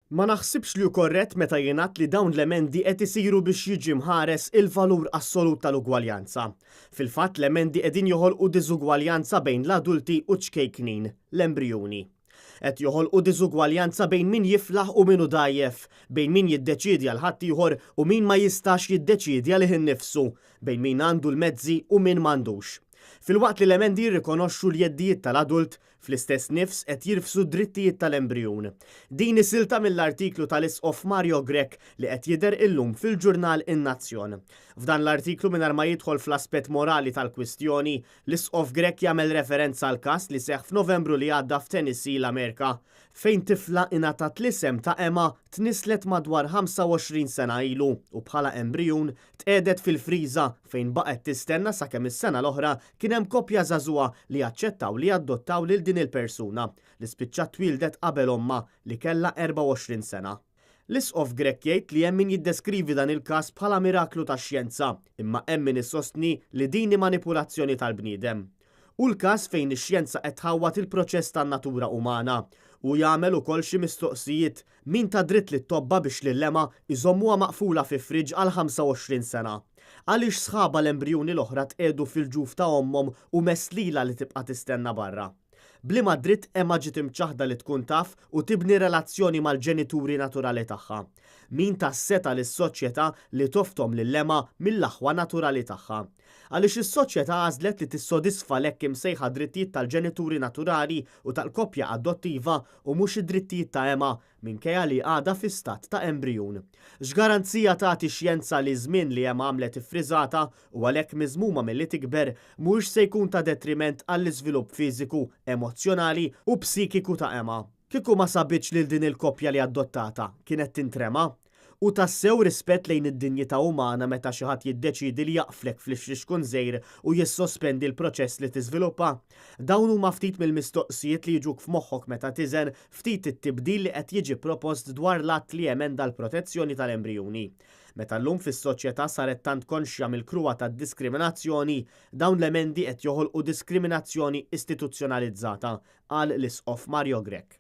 Ma naħsibx li hu korrett meta jingħad li dawn l-emendi qed isiru biex jiġi mħares il-valur assolut tal-ugwaljanza. Fil-fatt l-emendi qegħdin joħolqu diżugwaljanza bejn l-adulti u ċ-ċkejknin, l-embrijuni. Qed joħolqu diżugwaljanza bejn min jiflaħ u min hu dgħajjef, bejn min jiddeċiedi għal ħaddieħor u min ma jistax jiddeċiedi għalih innifsu, bejn min għandu l-mezzi u min m'għandux. Filwaqt li l-emendi jirrikonoxxu l-jeddijiet tal-adult, fl-istess nifs qed jirfsu d-drittijiet tal-embrijun. Din hi silta mill-artiklu tal-Isqof Mario Grech li qed jidher illum fil-ġurnal In-Nazzjon. F'dan l-artiklu mingħajr ma jidħol fl-aspett morali tal-kwistjoni, l-Isqof Grech jagħmel referenza għal każ li seħħ f'Novembru li għadda f'Tennessee l-Amerika, fejn tifla ingħatat l-isem ta' Emma tnisslet madwar 25 sena ilu u bħala embrijun Tqiegħdet fil-friża fejn baqgħet tistenna sakemm is-sena l-oħra kien hemm koppja żagħżugħa li aċċettaw li jaddottaw lil din il-persuna, li spiċċat twieldet qabel ommha li kellha 24 sena. L-Isqof Grech jgħid li hemm min jiddeskrivi dan il-każ bħala miraklu tax-xjenza, imma hemm min isostni li din hi manipulazzjoni tal-bniedem. Hu l-każ fejn ix-xjenza qed tħawwad il-proċess tan-natura umana. Hu jagħmel ukoll xi mistoqsijiet, Min ta dritt lit-tobba biex lil Emma jżommuha maqfula fi friġġ għal 25 sena? Għaliex sħabha l-embrijuni l-oħra tqiegħdu fil-ġuf ta' ommhom u mess lilha li tibqa' tistenna barra? B'liema dritt Emma ġiet imċaħħda li tkun taf u tibni relazzjoni mal-ġenituri naturali tagħha? Min ta s-setgħa lis-soċjetà li toftom lil Emma mill-aħwa naturali tagħha? Għaliex is-soċjetà għażlet li tissodisfa l-hekk imsejħa drittijiet tal-ġenituri naturali u tal-koppja adottiva u mhux id-drittijiet ta' Emma minkejja li għadha fi stat ta' embrijun. X'garanzija tagħti x-xjenza li ż-żmien li Emma għamlet iffriżata u għalhekk miżmuma milli tikber mhuwiex se jkun ta' detriment għall-iżvilupp fiżiku, emozzjonali u psikiku ta' Emma? Kieku ma sabitx lil din il-koppja li adottatha, kienet tintrema? Hu tassew rispett lejn id-dinjità umana meta xi ħadd jiddeċiedi li jaqflek fl-ixrixkun żgħir u jissospendi l-proċess li tiżviluppa? Dawn huma ftit mill-mistoqsijiet li jiġuk f'moħħok meta tiżen ftit it-tibdil li qed jiġi propost dwar l-att li jemenda l-protezzjoni tal-embrijuni. Meta llum fis-soċjetà saret tant konxja mill-kruha tad-diskriminazzjoni, dawn l-emendi qed joħolqu diskriminazzjoni istituzzjonalizzata, qal l-Isqof Mario Grech.